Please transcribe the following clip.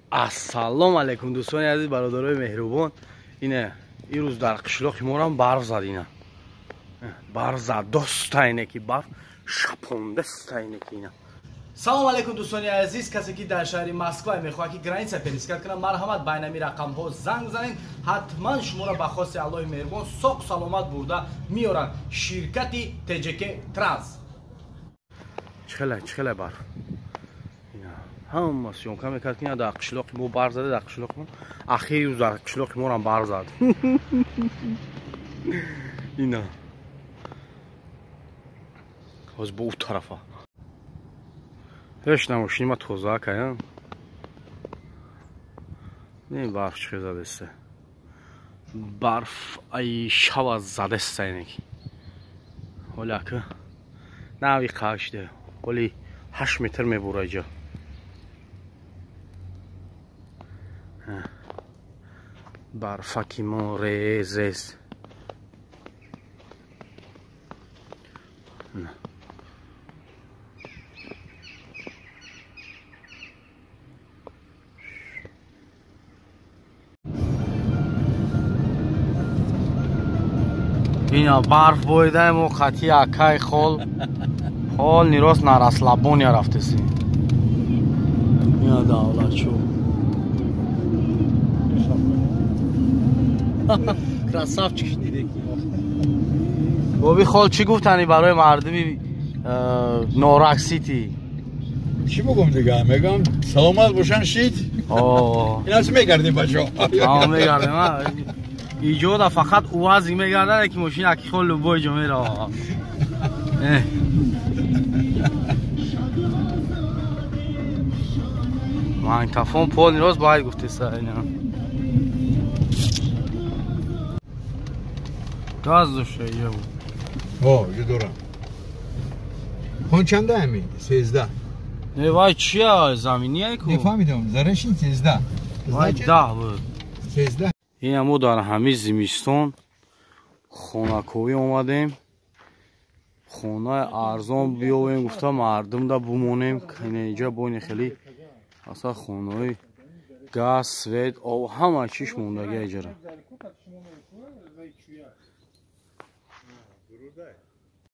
Ассалому алайкум дӯстони азиз, бародарои меҳрубон. Ина ирӯз дар қишлоқи морам барф зад. Ина барф зад, достайне ки барф шапондастайне ки ина. Салом алейкум дӯстони азиз, касе ки дар шаҳри Москва мехоҳад ки граница пересекать кунад, марҳамат ба инами рақамҳо занг занед, ҳатман шуморо ба хости Аллоҳи меҳрубон соқ саломат бурда меоранд. Ширкати ТЖК Транс. Чихела чихела барф. Ҳама съёмка мекард ки дар қишлоқи мо барф зада, дар қишлоқи мо ахири рӯз дар қишлоқи морам барф зад. Ина ҳоз бо ӯ тарафа ҳеч намошини ма тоза кая. Не барф чихе задесте. Барф ай шава задеста инеки. Ҳоли ака нави қашде. Ҳоли 8 метр мебура иҷа. Барфаки мо рез рез. Ина барф боидаем мо қати акай хол. Хол нирос на расслабония рафтеси. Ина давлатчу. Красавчик шидеки. Боби хол чӣ гуфтани барои мардуми Норак Сити? Чӣ бигум дига? Мегам саломат бошан шид. Ина чӣ мегардем бачо? Мегардем. Иҷода фақат УАЗик мегардад, ки мошин аки хол любой ҷо мерава. Магнитофон полный рост бояд гуфтеса ина. Газ дошта иҷа буд. О, иҷа дорам. Хон чанда ҳамин? 13. Не, вай чия? Заминия ку? Нефаҳмидам, зарашин 13. Вай 10 буд. 13. Ина мо дар ҳамин зимистон хонаковӣ омадем. Хонаи арзон биёвем гуфта мардумда бумонем. Ина иҷа бойни хеле асла хонаҳои газ, свет, об ҳама чиш мондагӣ иҷара.